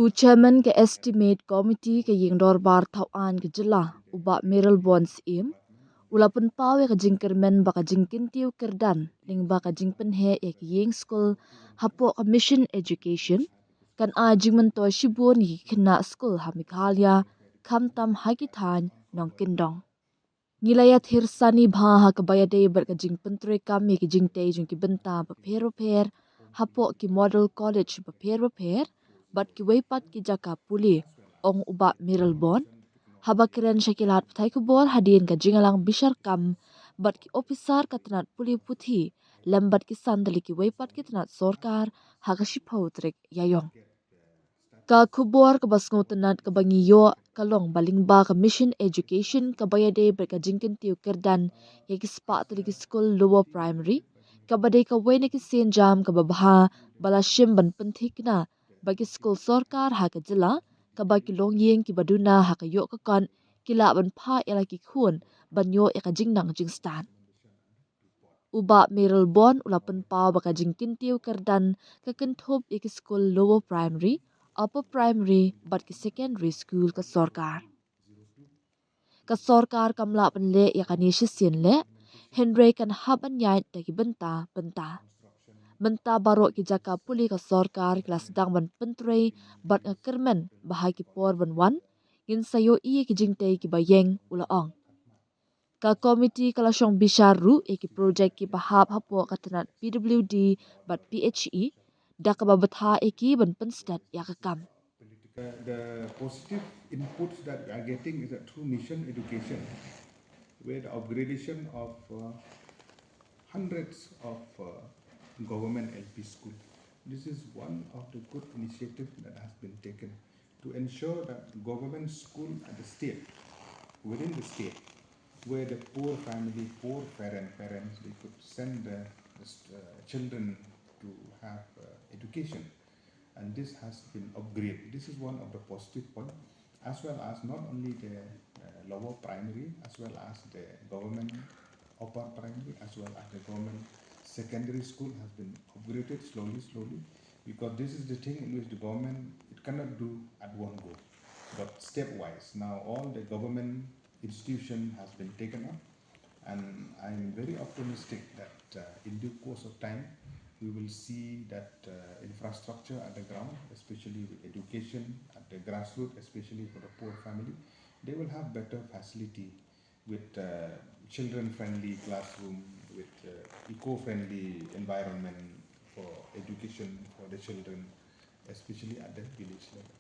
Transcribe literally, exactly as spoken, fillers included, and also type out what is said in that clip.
U Chairman ka Estimate Committee ka Ïing Dorbar Thawaiñ ka Jylla, u Bah Mayralborn Syiem, u la pynpaw ïa ka jingkyrmen ba ka jingkyntiew kyrdan lyngba ka jingpynheh ïa ki ïing skul hapoh ka Mission Education kan ai jingmyntoi shibun ïa ki khynnah skul ha Meghalaya, khamtam ha ki thaiñ nongkyndong. Ngi la ïathir sani bha ha kaba ïadei bad ka jingpyntreikam ïa ki jingtei jong ki bynta bapher bapher hapoh ki model college bapher bapher bad kiwei pat ki jaka pule, ong u Bah Mayralborn, haba kren sha ki lad pathai khubor hadien ka jingïalang bishar kam bad ki ophisar ka tnat pule puthi lem bad ki san tylli kiwei pat ki tnat sorkar ha ka shiphew tarik Ïaïong. Ka khubor kaba sngewtynnat kaba ngi ïoh ka long ba lyngba ka Mission Education kaba ïadei bad ka jingkyntiew kyrdan ïa ki spah tylli ki skul lower primary, kaba dei kawei na ki sienjam kaba bha ba la shim ban pynthikna ba ki skul sorkar ha ka jylla, kaba ki longïing kiba duna ha ka ïoh ka kot ki lah ban phah ïa la ki khun ban ïoh ïa ka jingnang jingstad. U Bah Mayralborn u la pynpaw ba ka jingkyntiew kyrdan ka kynthup ïa ki skul lower primary, upper primary bad ki secondary school ka sorkar. Ka sorkar kam lah ban leh ïa kane shisien leh, hynrei kan hap ban ïaid da ki bynta bynta. Mynta baroh ki jaka pule ka sorkar ki la sdang ban pyntrei bad nga kyrmen ba ha ki por ban wan ngin sa ïohi ïa ki jingtei kiba ïeng, u la ong. Ka komiti ka la shong bishar ruh ïa ki projek kiba hap hapoh ka tnat P W D bad P H E da kaba bthah ïa ki ban pynstet ïa ka kam. The positive inputs that we are getting is that through Mission Education, where the upgradation of uh, hundreds of uh, government L P schools, this is one of the good initiatives that has been taken to ensure that government school at the state, within the state, where the poor family, poor parent, parents, they could send their uh, children to have uh, education. And this has been upgraded. This is one of the positive points, as well as not only the uh, lower primary, as well as the government upper primary, as well as the government secondary school has been upgraded slowly, slowly, because this is the thing in which the government, it cannot do at one go, but stepwise. Now all the government institution has been taken up, and I'm very optimistic that uh, in due course of time, we will see that uh, infrastructure at the ground, especially with education at the grassroots, especially for the poor family, they will have better facility with uh, children-friendly classroom, with uh, eco-friendly environment for education for the children, especially at the village level.